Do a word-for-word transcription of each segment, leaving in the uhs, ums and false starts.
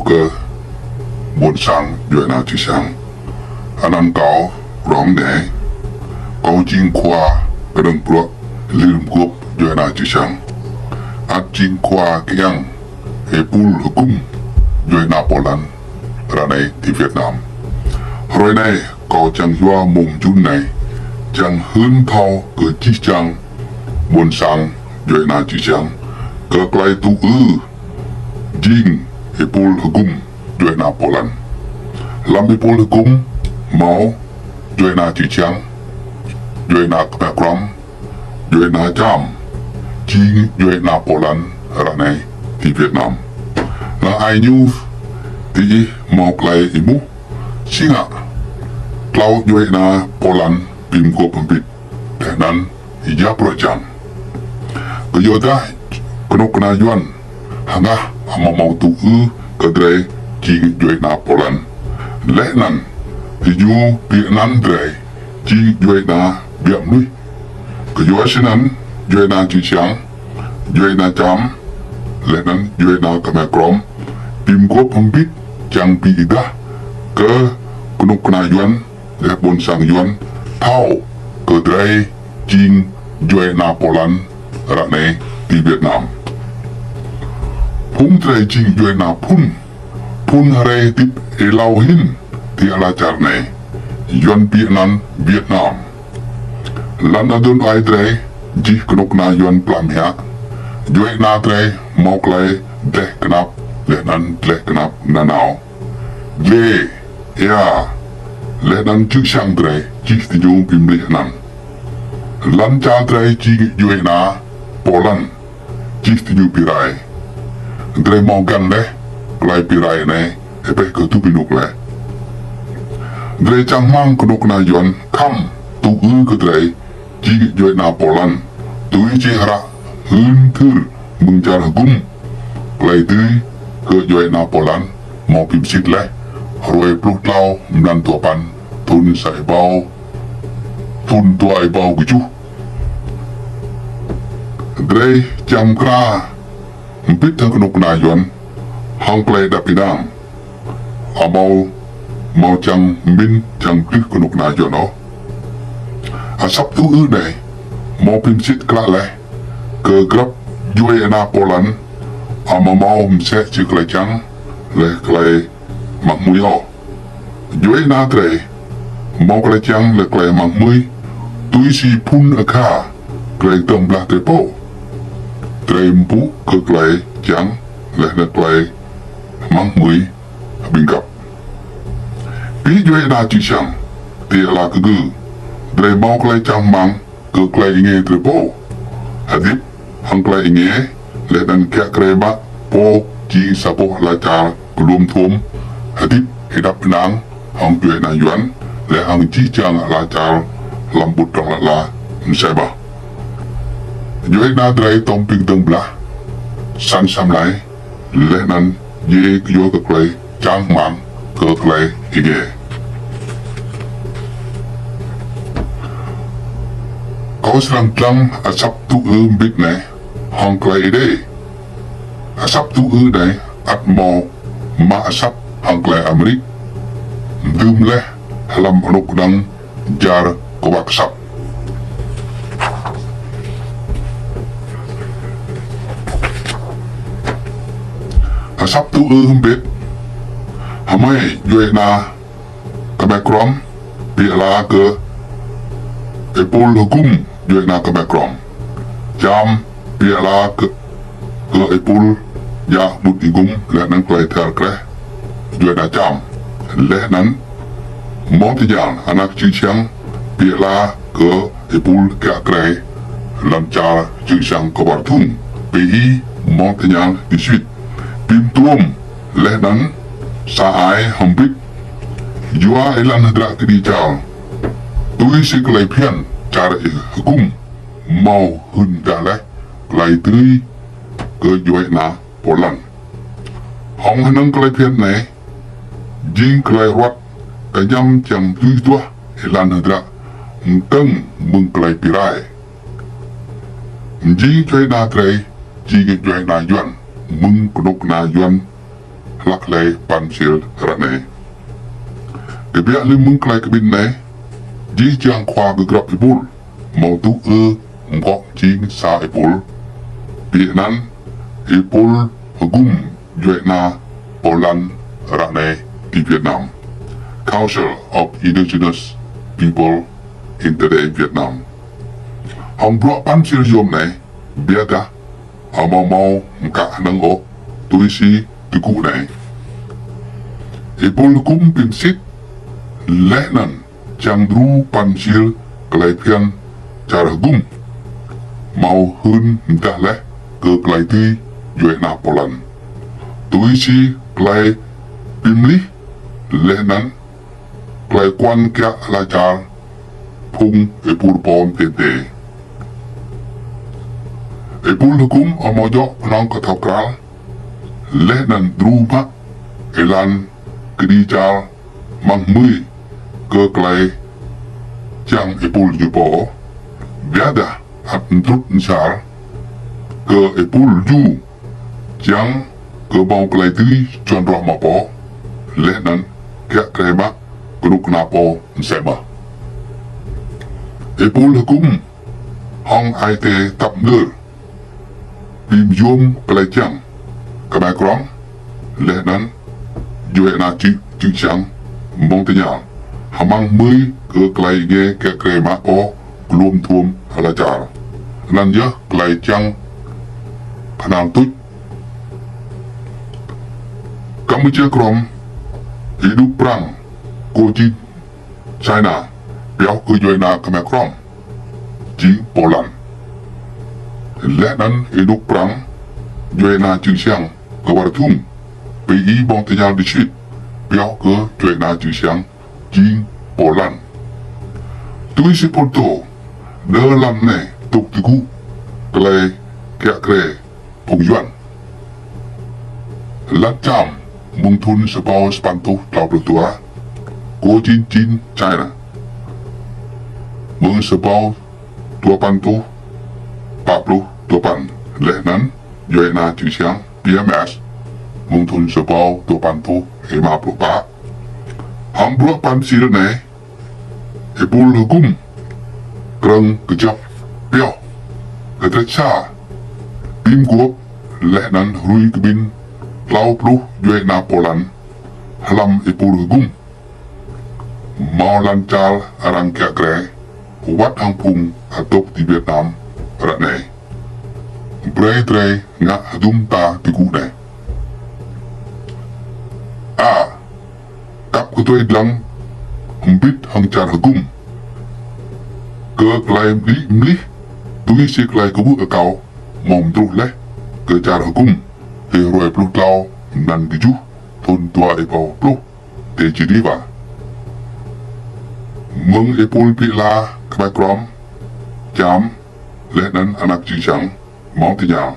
kơ ƀôn sang djuai ana čư̆ čhiăng. Anăn kâo rŏng anai, kâo jing khua kơnơ̆ng bruă lir mguôp djuai ana čư̆ čhiăng. Ăt jing khua kiăng êpul hơgŭm djuai ana Poland ră anai ti Việt Nam. Hrơi anai kâo čang yua mông jŭn anai, čang hưn thâo kơ jih jang ƀôn sang djuai ana čư̆ čhiăng kơ tơlơi tŭ ư jing êpul hơgŭm djuai ana Poland. Lăm êpul hơgŭm hmâo djuai ana čư̆ čhiăng, djuai ana Khmer Krom, djuai ana Čam, jing djuai ana Poland ră anai ti Việt Nam. Năng ai ñu ti ih hmâo tơlơi êmuh, si ngă tlâo djuai ana Poland bi mguôp hơbĭt, laih anăn ya bruă čang. Kơyuadah kơnuk kơna Yuan hơngah amâo hmâo tŭ ư kơ drei jing djuai ana Poland, laih anăn diñu bi anăn drei jing djuai ana biă mnuih. Kơyua snăn djuai ana čư̆ čhiăng, djuai ana Čam, laih anăn djuai ana Khmer Krom bi mguôp hơbĭt, čang bi êdah kơ kơnuk kơna Yuan, laih ƀôn sang Yuan thâo kơ drei jing djuai ana Poland ră anai ti Việt Nam. Phung drei jing djuai ana phŭn, phŭn hrơi hơdip êlâo hĭn ti ala čar anai, Yuan bi anăn Việt Nam. Lăn adŭn ai drei jih kơnuk kơna Yuan plah mă, djuai ana drei hmâo tơlơi dleh knap laih anăn dleh knap nanao. Dlê, ia, laih anăn čư̆ čhiăng drei jih diñu bi mlih anăn. Lăn čar drei jing djuai ana Poland, jih diñu bi rai. Drei hmâo găn laih tơlơi bi rai anai, ƀĕ kơ tŭ bi nuk laih. Drei čang hmăng kơnuk kơna Yuan khăm tŭ ư kơ drei jing djuai ana Poland, tui či hră hưn thưr mơ̆ng čar hơgŭm tơlơi dưi kơ djuai ana Poland hmâo bi msĭt laih, hrơi pluh tlâo mlan dua păn, thŭn sa êbâo, thŭn dua êbâo kjuh. Drei čang mkra hơbĭt hăng kơnuk kơna Yuan hăng tơlơi êđăp ênang. Amâo hmâo čang mĭn čang glưh kơnuk kơna Yuan ôh. Asăp tŭ ư anai hmâo bi msĭt klă laih kơ grăp djuai ana Poland amâo hmâo msĕ či tơlơi čang laih tơlơi mă hmưi ôh. Djuai ana drei hmâo tơlơi čang laih tơlơi mă hmưi tui si phŭn akha drei dơ̆ng blah drei pô. Drei mpŭ kơ tơlơi čang laih anăn tơlơi mă hmưi ƀing găp. Bi djuai ana čư̆ čhiăng ti ala kơ gơ̆, drei hmâo tơlơi čang hmăng kơ tơlơi êngiê drei pô. Hơdip hăng tơlơi êngiê, laih anăn kiă kriê mă pô jing sa boh ala čar kluôm dhuôm hơdip êđăp ênang hăng djuai ana Yuan, laih hăng jih jang ala čar hlăm ƀut rŏng lŏn ala msĕ mơh. Djuai ana drei tŏm ƀing dơ̆ng blah, săn samlai, laih anăn djiê kyua kơ tơlơi čang hmăng kơ tơlơi êngiê. Kâo srăng dlăng asăp tŭ ư mbĭt anai hŏng tơlơi Êđê. Asăp tŭ ư anai ăt hmâo mă asăp hăng tơlơi Amêrik dưm laih hlăm anôk kơnang jar kwak asăp. Asăp tŭ ư mbĭt: Hmei djuai ana Khmer Krom, bi ala kơ êpul hơgŭm djuai ana Khmer Krom. Čam bi ala kơ, kơ êpul djă ƀut êgŭm laih anăn tơlơi thiar kreh djuai ana Čam. Laih anăn mơ̆ng tơñal anak čư̆ čhiăng bi ala kơ êpul kiă kriê lăn čar čư̆ čhiăng kơ ƀar thŭn. Pi mơ̆ng tơñal djơ̆ suit. Bi mtuôm laih anăn sa ai hơbĭt yua êlan hơdră kơđi čar. Tui si tơlơi phiăn čar ih hơgŭm hmâo hưn dah laih tơlơi dưi kơ djuai ana Poland. Hŏng hơnơ̆ng tơlơi phiăn anai, jing tơlơi ruăt kơñăm čiăng tui duah êlan hơdră mtơ̆ng mơ̆ng tơlơi bi rai. Jing djuai ana drei, jing djuai ana Yuan mơ̆ng kơnuk kơna Yuan hlăk hlơi păn pơsir ră anai. Kơƀiă lơ̆m mơ̆ng tơlơi kơƀĭn anai, jih jang khua kơ grăp êpul hmâo tŭ ư mơkŏ jing sa êpul, ƀiă anŭn êpul hơgŭm djuai ana Pô Lan ră anai ti Việt Nam, Council of Indigenous People in Today Vietnam. Hăng bruă păn pơsir yôm anai, ƀiă dah amâo hmâo mơkă hơnơ̆ng ôh tui si tơgŭ anai. Êpul hơgŭm pơmĭn sĭt, laih anŭn čang djru păn pơsir tơlơi phiăn čar hơgŭm hmâo hưn mơdah laih kơ tơlơi dưi djuai ana Pô Lan, tui si tơlơi pơmlih laih anŭn tơlơi kuan kiă ala čar phung êpul pô tơnte. Êpul hơgŭm amâo djŏ kơnơ̆ng kơ thâo krăn laih anŭn djru mă êlan kơđi čar amăng hmưi kơ tơlơi čang êpul ñu pô, ƀiă dah ăt mtrŭt msar kơ êpul ñu čang kơ hmâo tơlơi dưi čuăn ruah mă pô, laih anŭn kiă krê mă kơnuk kơna pô mơsĕ mơh. Êpul hơgŭm hăng ai tê tăp nơr pơmĭn yôm tơlơi čang kơmai krong laih anŭn djuai ana čư̆, čư̆ čang mơ̆ng tơña hơmăng hmưi kơ tơlơi ngă kiă krê mă pô glŏm tuôm ala čar. Anŭn yơh tơlơi čang pơnăng tuč. Kampuchia Krong, Êđuk Prang, Cochin China, pioh kơ djuai ana kơmai krong jing Pô Lan. Laih anŭn Êđuk Prang, djuai ana čư̆ čang kơ war thŭng, pơ i ƀong tơña dơsĭt, pioh kơ djuai ana čư̆ čang jing Pô Lan. Tui si pơtô, đơ lăm anai tŭk tơgŭ tơlơi kiă krê phung Yuan. Lăn Čam, mơ̆ng thŭn sa êbâo sapăn rơtuh klâo pluh dua, Cochin China, mơ̆ng sa êbâo dua păn rơtuh pă pluh dua păn, laih anŭn djuai ana čư̆ čang P M S, mơ̆ng thŭn sa êbâo dua păn rơtuh êma pluh pă. Hăng bruă păn pơsir anai, êpul hơgŭm krơ̆ng kơjăp pioh kơtrĕč sa pơmguôp laih anŭn hrui kơƀĭn klâo pluh djuai ana Pô Lan hlăm êpul hơgŭm hmâo lăn čar arăng kiă krê wăt hăng phung adôk ti Việt Nam ră anai. Brơi drơi ngă hơdôm ta tơgŭ anai. A, kăp kơtuai dlăng hơbĭt hăng čar hơgŭm kơ tơlơi mlih mlih tui si tơlơi kơƀuh akâo hmâo mơdruh laih kơ čar hơgŭm hrơi pluh klâo mlan tơjuh thŭn dua êbâo pluh ti Geneva. Mơ̆ng êpul ƀing la kơmai krong, Čam, laih anŭn anak čư̆ čang hmâo tơña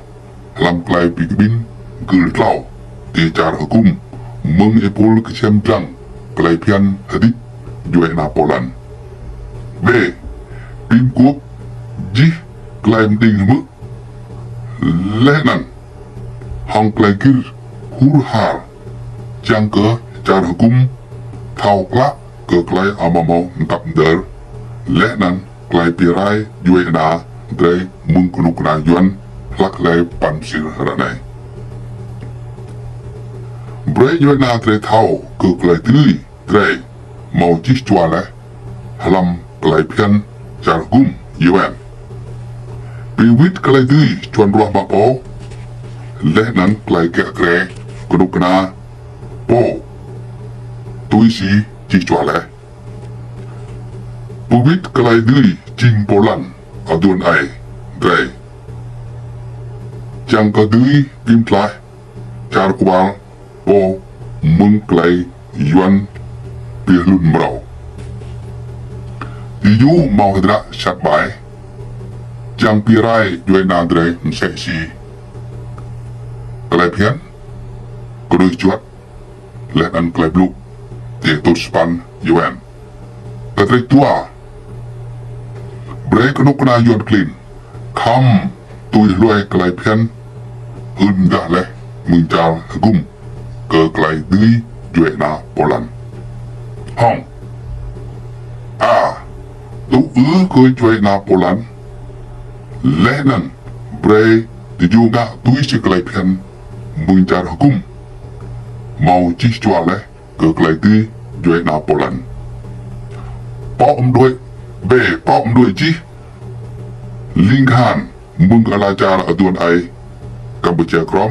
hlăm tơlơi pi kơƀĭn gưl klâo ti čar hơgŭm mơ̆ng êpul kơčem dlăng tơlơi phiăn hơdip djuai ana Pô Lan. B, pơmguôp jih tơlơi mơđing hơmư̆ laih anŭn hăng tơlơi gir hur har čang kơ čar hơgŭm thâo klă kơ tơlơi amâo hmâo mơtăp mơdơr laih anŭn tơlơi pi rai djuai ana drơi mơ̆ng kơnuk kơna Yuan hlăk hlơi păn pơsir ră anai. Brơi djuai ana drơi thâo kơ tơlơi dưi drơi hmâo čih čua laih hlăm tơlơi phiăn čar hơgŭm Yuan. Pi wĭt tơlơi dưi čuăn ruah mă pô laih anŭn tơlơi kiă krê kơnuk kơna pô tui si čih čua laih. Pi wĭt tơlơi dưi jing Pô Lan aduôn ai drơi čang kơ dưi pơtlaih čar kual pô mơ̆ng tơlơi Yuan pioh lun mrâo. Ti ñu hmâo hơdră sat ƀai čang pi rai djuai ana drơi mơsĕ si tơlơi phiăn, kơnuih juăt, laih anŭn tơlơi blŭ ti tŭt spăn Yuan. Kơtrĕč dua, brơi kơnuk kơna Yuan klin khăm tui hluai tơlơi phiăn hưn mơdah laih mơ̆ng čar hơgŭm. kơ tơlơi dưi djuai ana Poland. Hŏng: A, tŭ ư kơ djuai ana Poland, laih anŭn brơi tơju ngă tui si tơlơi phiăn mơ̆ng čar hơkŭm, hmâo čih čuă laih kơ tơlơi dưi djuai ana Poland. Pŏk mơđuaĭ, B, pŏk mơđuaĭ čih ling kahan mơ̆ng ala čar aduôn ai Kampuchia Krŏm,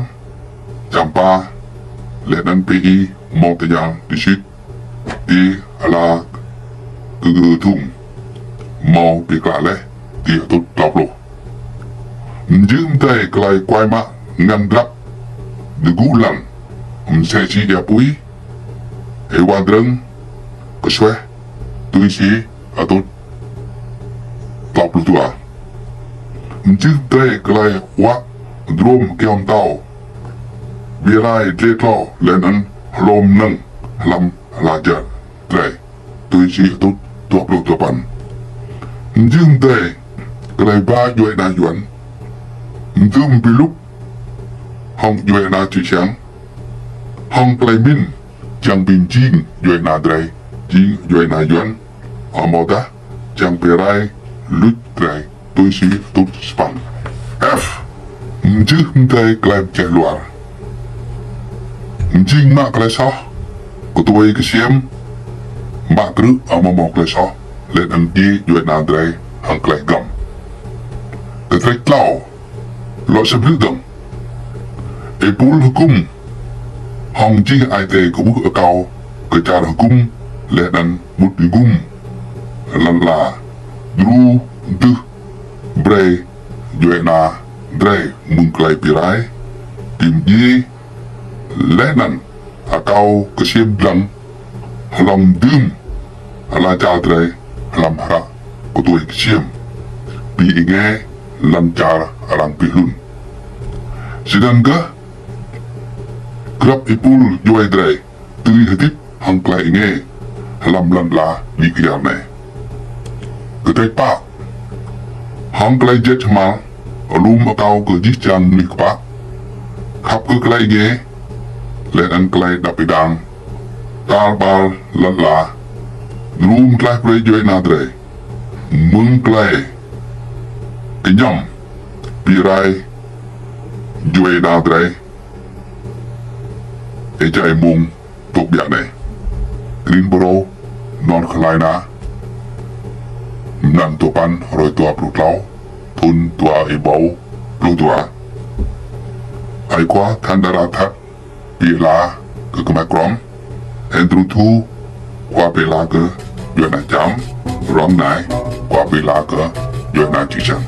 Čampa, laih anŭn P I Montagnard du Sud, ti ala Kơgư Thung, hmâo pơklă laih ti atŭt klâo pluh. Mơjưh mơdai tơlơi kuai mă ngăn drăp dơgŭ lăng, mơsĕ si ia apui, êwa drơng, kơsueh, tui si atŭt klâo pluh dua. Mơjưh mơdai tơlơi wă drôm kyâo mơtâo, ƀiă rai dlê tlô laih anŭn hlô mơnơ̆ng hlăm ala čar drơi, tui si atŭt dua pluh dua păn. Mơjưh mơdai tơlơi ba djuai ana Yuan, mơdưm ƀiă lŭk hŏng djuai ana čư̆ čiăng, hŏng tơlơi mĭn, čang ƀing jing djuai ana drơi, jing djuai ana Yuan, amâodah čang ƀiă rai luč drơi, tui si atŭt sapăn. F, mơjưh mơdai tơlơi pơčeh luar, mơjing mă tơlơi soh, kơtuai kơsiêm, mă krư̆ amâo hmâo tơlơi soh, laih anŭn djai djuai ana drơi hăng tơlơi hơgăm. Kơtrĕč klâo, lŏ sĭt blư̆ dơ̆ng. Êpul hơkŭm hŏng jih ai tê kơƀuh akâo kơ čar hơkŭm laih anŭn ƀut rơgum lăn ala, djru dưh brơi djuai ana drơi mơ̆ng tơlơi ƀiă rai, tĭm djai laih anŭn akâo kơsiêm dlăng hlŏng dưm ala čar drơi hlăm hră kơtuai kơsiêm, ƀing êngeh lŏn čar arăng pơhlŭn. Snăn kơh grăp êpul djuai drơi dưi hơdip hăng tơlơi êngeh hlăm lŏn ala đĭ kyar anai. Kơtrĕč pă, hăng tơlơi jĕ hmal, alum akâo kơ jih jang mơnuih kơpă, khăp kơ tơlơi êngeh laih anŭn tơlơi đăp êđang, tal ƀal lŏn ala, djru mơklaih brơi djuai ana drơi mơ̆ng tơlơi kơñăm ƀiă rai djuai ana drơi, êjai mơ̆ng tŏk ƀiă anai. Green Boro, North Carolina, mlan dua păn hrơi dua pluh klâo, thŭn dua êbâo pluh dua. Ai khua than đara that, ƀiă la kơ kơmai Krŏm, Andrew Thu, khua ƀiă la kơ djuai ana Čam, Rong Nai, khua ƀiă la kơ djuai ana čư̆ čiăng.